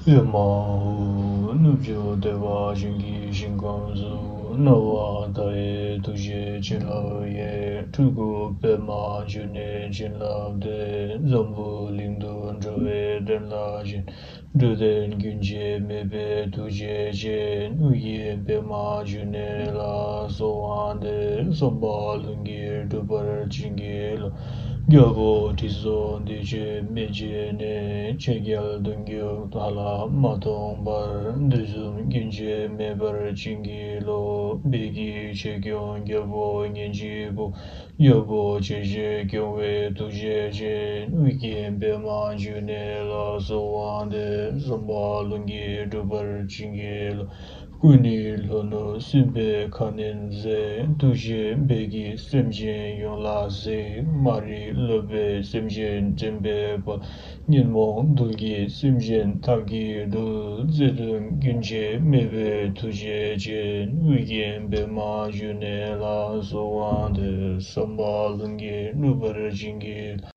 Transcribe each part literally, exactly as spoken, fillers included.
པདྨ་འོད། ནུབ་ཕྱོགས་བདེ་བ་ཅན་གྱི་ཞིང་ཁམས་སུ། སྣང་བ་མཐའ་ཡས་ཐུགས་རྗེ་བྱིན་རླབས་ཡས། སྤྲུལ་སྐུ་པདྨ་འབྱུང་གནས་བྱིན་རླབས་ལྡན། འཛམ་བུ་གླིང་དུ་འགྲོ་བའི་དོན་ལ་ཞེན། འགྲོ་དོན་རྒྱུན་ཆད་མེད་པའི་ཐུགས་རྗེ་ཅན། ཨོ་རྒྱན་པདྨ་འབྱུང་གནས་ལ་གསོལ་བ་འདེབས། བསམ་པ་ལྷུན་གྱིས་འགྲུབ་པར་བྱིན་གྱིས་རློབས། རྒྱལ་པོ་ཁྲི་སྲོང་ལྡེའུ་བཙན་མན་ཆད་ནས། ཆོས་རྒྱལ་གདུང་བརྒྱུད་བདག་ལ་མ་སྟོངས་བར། དུས་གསུམ་རྒྱུན་ཆད་མེད་པར་བྱིན་གྱིས་རློབས། དཔལ་གྱི་ཆོས་སྐྱོང་རྒྱལ་པོ་ཉིད་ཀྱི་བུ། རྒྱལ་པོ་ཆོས་སྤྱོད་སྐྱོང་བའི་ཐུགས་རྗེ་ཅན། ཨོ་རྒྱན་པདྨ་འབྱུང་གནས་ལ་གསོལ་བ་འདེབས། བསམ་པ་ལྷུན་གྱིས་འགྲུབ་པར་བྱིན་གྱིས་རློབས། སྐུ་ནི་ལྷོ་ནུབ་སྲིན་པོའི་ཁ་གནོན་མཛད། ཐུགས་རྗེས་འབད་ཀྱིས་སེམས་ཅན་ཡོངས་ལ་གཟིགས། མ་རིག་ལོག་པའི་སེམས་ཅན་འདྲེན་པའི་དཔལ། ཉོན་མོངས་རྡུལ་གྱིས་སེམས་ཅན་ཐབས་ཀྱིས་འདུལ། བརྩེ་གདུང་རྒྱུན་ཆད་མེད་པའི་ཐུགས་རྗེ་ཅན། ཨོ་རྒྱན་པདྨ་འབྱུང་གནས་ལ་གསོལ་བ་འདེབས། བསམ་པ་ལྷུན་གྱིས་འགྲུབ་པར་བྱིན་གྱིས།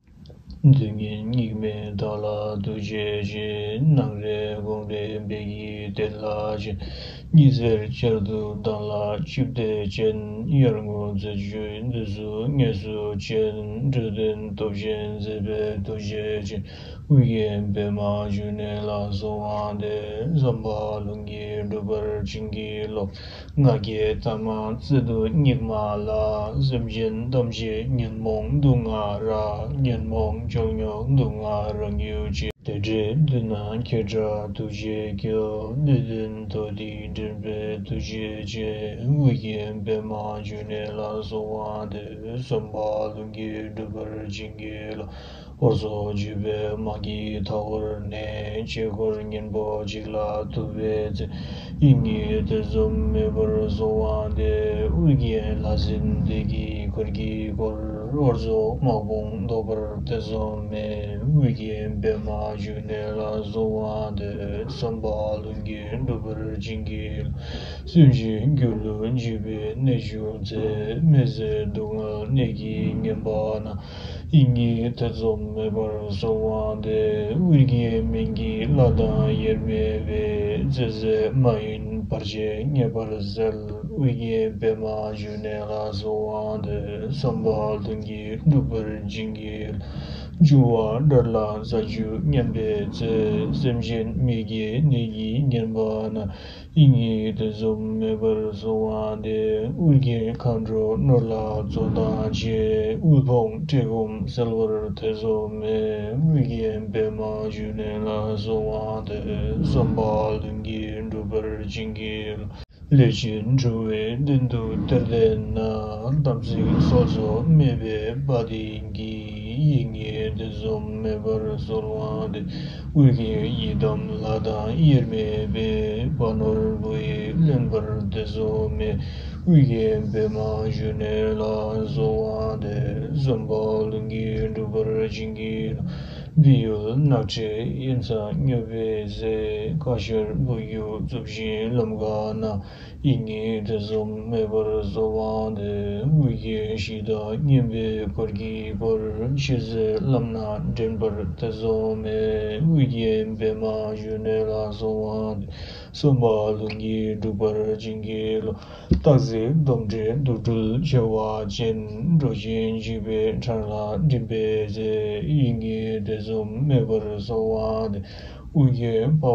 དུས་ངན་སྙིགས་མའི་མཐའ་ལ་ཐུགས་རྗེ་ཅན། སྣང་རལ་དགོངས་རལ་འབད་ཀྱིས་བསྟན་ལ་བྱིན། ཉི་ཟེར་བྱ་འདུལ་མདངས་ལ་ཆིབས་རྟ་ཅན། ཡར་ངོ་རྩེ་གཅིག་དུས་སུ་དངོས་སུ་བྱོན། འགྲོ་དོན་སྟོབས་ཆེན་མཛད་པའི་ཐུགས་རྗེ་ཅན། ཨོ་རྒྱན་པདྨ་འབྱུང་གནས་ལ་གསོལ་བ་འདེབས། བསམ་པ་ལྷུན་གྱིས་འགྲུབ་པར་བྱིན་གྱིས་རློབས། ང་རྒྱལ་དང་མ་བརྩེ་གདུང་སྙིགས་མ་ལ། སེམས་ཅན་ཐམས་ཅད་ཉོན་མོངས་དུག་ལྔ་རགས། ཉོན་མོངས་བཅོལ་ཉོག་དུག་ལྔ་རང་རྒྱུད་ཅན། དེ་འདྲའི་མདུན་ན་ཁྱེད་འདྲ་ཐུགས་རྗེས་སྐྱོབས། སྣོད་ལྡན་མཐོ་ལྡིང་འདྲེན་པའི་ཐུགས་རྗེ་ཅན། ཨོ་རྒྱན་པདྨ་འབྱུང་གནས་ལ་གསོལ་བ་འདེབས། བསམ་པ་ལྷུན་གྱིས་འགྲུབ་པར་བྱིན་གྱིས་རློབས། འོལ་ཚོད་འཇིགས་པའི་དམག་གིས་མཐའ་བསྐོར་ནས། ཆོས་འཁོར་གཉན་པོ་འཇིག་ལ་ཐུག་པའི་ཚེ། དབྱིངས་ཉིད་ཐེ་ཚོམ་མེད་པར་གསོལ་བ་འདེབས། ཨོ་རྒྱན་ལྷ་སྲིན་སྡེ་བརྒྱད་འཁོར་གྱིས་བསྐོར། འོལ་ཚོད་དམག་དཔུང་བཟློག་པར་ཐེ་ཚོམ་མེད། ཨོ་རྒྱན་པདྨ་འབྱུང་གནས་ལ་གསོལ་བ་འདེབས། བསམ་པ་ལྷུན་གྱིས་འགྲུབ་པར་བྱིན་གྱིས་རློབས། སེམས་ཅན་སྒྱུ་ལུས་འཇིག་པའི་གནས་བྱུང་ཚེ། མི་བཟད་སྡུག་བསྔལ་ནད་ཀྱིས་ཉེན་པ་ན། དབྱིངས་ཉིད་ཐེ་ཚོམ་མེད་པར་གསོལ་བ་འདེབས། ཨོ་རྒྱན་སྨན་གྱི་བླ་དང་དབྱེར་མེད་པའི། ཚེ་ཟད་མ་ཡིན་བར་ཆད་ངེས་པར་སེལ། ཨོ་རྒྱན་པདྨ་འབྱུང་གནས་ལ་གསོལ་བ་འདེབས། བསམ་པ་ལྷུན་གྱིས་འགྲུབ་པར་བྱིན་གྱིས། འབྱུང་བ་དགྲར་ལངས་རྩ་བཅུ་ཉམས་པའི་ཚེ། སེམས་ཅན་མི་དགེ་ནད་ཀྱིས་ཉེན་པ་ན། དབྱིངས་ཉིད་ཐེ་ཚོམ་མེད་པར་གསོལ་བ་འདེབས། ཨོ་རྒྱན་མཁའ་འགྲོ་ནོར་ལྷ་ཚོགས་དང་བཅས། དབུལ་ཕོངས་བཀྲེས་སྐོམ་སེལ་བར་ཐེ་ཚོམ་མེད། ཨོ་རྒྱན་པདྨ་འབྱུང་གནས་ལ་གསོལ་བ་འདེབས། བསམ་པ་ལྷུན་གྱིས་འགྲུབ་པར་བྱིན་གྱིས་རློབས། ལས་ཅན་འགྲོ་བའི་གདན་དུ་གཏེར་ལྡན་ན། དམ་ཚིག་སྲོག་རྩོལ་མེད་པའི་དཔའ་གདེང་གིས། དབྱིངས་ཉིད་ཐེ་ཚོམ་མེད་པར་གསོལ་བ་འདེབས། ཨོ་རྒྱན་ཡི་དམ་ལྷ་དང་དབྱེར་མེད་པའི། དཔའ་ནོར་བུ་ཡིས་ལེན་པར་ཐེ་ཚོམ་མེད། ཨོ་རྒྱན་པདྨ་འབྱུང་གནས་ལ་གསོལ་བ་འདེབས། བསམ་པ་ལྷུན་གྱིས་འགྲུབ་པར་བྱིན་གྱིས་རློབས། བོད་ཡུལ་ནགས་ཁྲི་དབེན་ས་སྙོགས་པའི་ཚེ། ཁ་ཤར་བོད་ཡུལ་གཙུབ་ཞིང་ལམ་ཁ་ན། དབྱིངས་ཉིད་ཐེ་ཚོམ་མེད་པར་གསོལ་བ་འདེབས། ཨོ་རྒྱན་གཞི་བདག་གཉན་པོའི་འཁོར་གྱིས་བསྐོར། ཕྱི་གསལ་ལམ་སྣ་འདྲེན་པར་ཐེ་ཚོམ་མེད། ཨོ་རྒྱན་པདྨ་འབྱུང་གནས་ལ་གསོལ་བ་འདེབས། བསམ་པ་ལྷུན་གྱིས་འགྲུབ་པར་བྱིན་གྱིས་རློབས། སྟག་གཟིག་དོམ་དྲེད་དུག་སྦྲུལ་བྱེ་བ་ཅན། འགྲོ་ཆེན་འཇིགས་པའི་འཕྲང་ལ་འགྲིམ་པའི་ཚེ། དབྱིངས་ཉིད་ཐེ་ཚོམ་མེད་པར་གསོལ་བ་འདེབས། ཨོ་རྒྱན་དཔའ་བོ་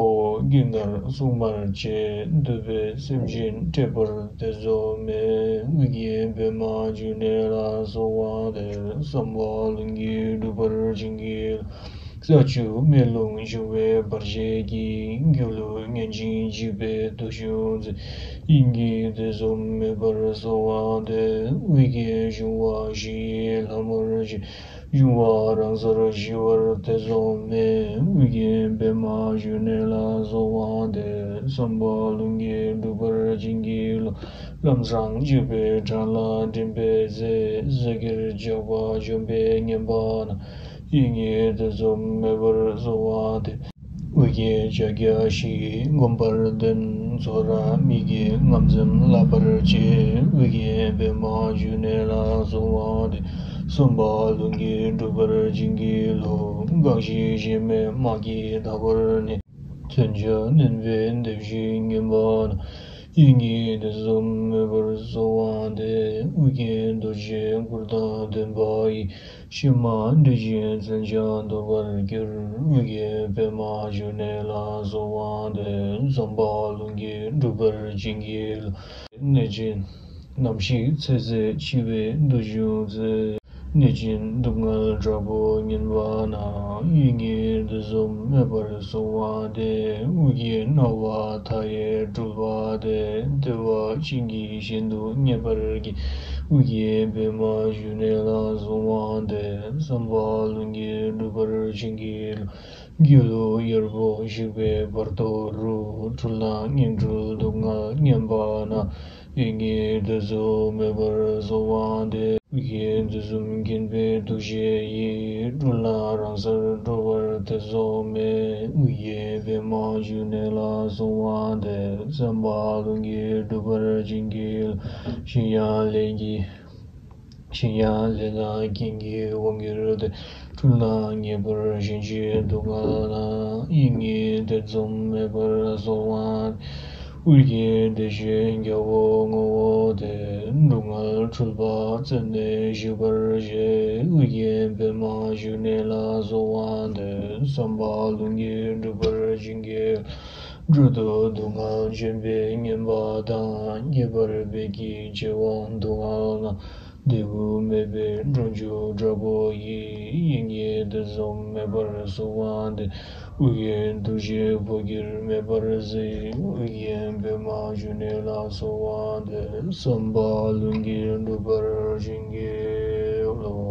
ཀུན་དགར་སྲུང་མར་བཅས། འདོད་པའི་སེམས་ཅན་བསྐྲད་པར་ཐེ་ཚོམ་མེད། ཨོ་རྒྱན་པདྨ་འབྱུང་གནས་ལ་གསོལ་བ་འདེབས། བསམ་པ་ལྷུན་གྱིས་འགྲུབ་པར་བྱིན་གྱིས། ས་ཆུ་མེ་རླུང་འབྱུང་བའི་བར་ཆད་ཀྱིས། སྒྱུ་ལུས་ངན་ཅིང་འཇིགས་པའི་དུག་བྱུང་ཚེ། དབྱིངས་ཀྱི་ཐེ་ཚོམ་མེད་པར་གསོལ་བ་འདེབས། ཨོ་རྒྱན་འབྱུང་བ་བཞི་ཡི་ལྷ་མོར་བཅས། འབྱུང་བ་རང་སར་ཞི་བར་ཐེ་ཚོམ་མེད། ཨོ་རྒྱན་པདྨ་འབྱུང་གནས་ལ་གསོལ་བ་འདེབས། བསམ་པ་ལྷུན་གྱིས་འགྲུབ་པར་བྱིན་གྱིས་རློབས། ལམ་སྲང་འཇིགས་པའི་འཕྲང་ལ་འགྲིམ་པའི་ཚེ། ཟ་གིར་ཇག་པ་འཇོམས་པའི་ཉེན་པ་ན། དབྱིངས་ཉིད་ཐེ་ཚོམ་མེད་པར་གསོལ་བ་འདེབས། ཨོ་རྒྱན་ཕྱག་རྒྱ་བཞི་ཡིས་བསྒོམ་པར་འདོད། ཚོགས་རབ་མི་བསྐྱོད་ངང་འཛུམ་ལགས་པར་བྱེད། ཨོ་རྒྱན་པདྨ་འབྱུང་གནས་ལ་གསོལ་བ་འདེབས། བསམ་པ་ལྷུན་གྱིས་འགྲུབ་པར་བྱིན་གྱིས་རློབས། དགའ་བཞིའི་གཞལ་མེད་དམག་གིས་མཐའ་བསྐོར་ནས། མཚོན་བྱ་བརྣན་པའི་འདེབས་ཤིང་ཉེན་པ་ན། ཡིད་གཉིས་ཐེ་ཚོམ་མེད་པར་གསོལ་བ་འདེབས། ཨོ་རྒྱན་རྡོ་རྗེ་གུར་དང་ལྡན་པ་ཡི། གཤེད་མ་འདྲེ་ཅན་མཚོན་ཆ་འདོར་བར་འགྱུར། ཨོ་རྒྱན་པདྨ་འབྱུང་གནས་ལ་གསོལ་བ་འདེབས། བསམ་པ་ལྷུན་གྱིས་འགྲུབ་པར་བྱིན་གྱིས་རློབས། གནོད་སྦྱིན་ནམ་ཞིག་ཚེ་ཟད་འཆི་བའི་དུག་བྱུང་ཚེ། གནོད་སྦྱིན་སྡུག་བསྔལ་དྲག་པོས་ཉེན་པ་ན། ཡིད་གཉིས་ཐེ་ཚོམ་མེད་པར་གསོལ་བ་འདེབས། ཨོ་རྒྱན་སྣང་བ་མཐའ་ཡས་སྤྲུལ་པ་སྟེ། བདེ་བ་ཅན་གྱི་ཞིང་དུ་མཉེས་པར་བགྱི། ཨོ་རྒྱན་པདྨ་འབྱུང་གནས་ལ་གསོལ་བ་འདེབས། བསམ་པ་ལྷུན་གྱིས་འགྲུབ་པར་བྱིན་གྱིས་རློབས། སྒྱུ་ལུས་གཡར་པོ་བཤིག་པའི་བར་དོ་རུ། འཁྲུལ་སྣང་ངན་འཁྲུལ་སྡུག་བསྔལ་ཉེན་པ་ན། ཡིད་གཉིས་ཐེ་ཚོམ་མེད་པར་གསོལ་བ་འདེབས། ཨོ་རྒྱན་དུས་གསུམ་མཁྱེན་པའི་ཐུགས་རྗེ་ཡིས། འཁྲུལ་སྣང་རང་སར་གྲོལ་བར་ཐེ་ཚོམ་མེད། ཨོ་རྒྱན་པདྨ་འབྱུང་གནས་ལ་གསོལ་བ་འདེབས། བསམ་པ་ལྷུན་གྱིས་འགྲུབ་པར་བྱིན་གྱིས་རློབས། གཞན་ཡང་ལས་ཀྱི། གཞན་ཡང་ལས་དང་རྐྱེན་གྱིས་འོང་འགྱུར་ཏེ། འཁྲུལ་སྣང་ངེས་པར་ཞེན་ཆགས་སྡུག་བསྔལ་ན། ཡིད་གཉིས་ཐེ་ཚོམ་མེད་པར་གསོལ་བ། ཨོ་རྒྱན་བདེ་གཤེགས་རྒྱལ་པོ་ངོ་བོ་དེས། སྡུག་བསྔལ་འཁྲུལ་པ་རྩད་ནས་ཞིག་པར་བྱེད། ཨོ་རྒྱན་པདྨ་འབྱུང་གནས་ལ་གསོལ་བ་འདེབས། བསམ་པ་ལྷུན་གྱིས་འགྲུབ་པར་བྱིན་གྱིས། འགྲོ་དྲུག་སྡུག་བསྔལ་འབྱོན་པའི་ཉེན་པ་དང་། ཁྱད་པར་བད་ཀྱི་བྱེ་བ་སྡུག་བསྔལ་ན། འདོད་དགུ་མེད་པའི་འགྲོ་འཇུག་དྲག་པོ་ཡིས། ཡིད་གཉིས་ཐེ་ཚོམ་མེད་པར་གསོལ་བ་འདེབས། ཨོ་རྒྱན་ཐུགས་རྗེས་འཕོ་འགྱུར་མེད་པར་གཟིགས། ཨོ་རྒྱན་པདྨ་འབྱུང་གནས་ལ་གསོལ་བ་འདེབས། བསམ་པ་ལྷུན་གྱིས་འགྲུབ་པར་བྱིན་གྱིས་རློབས།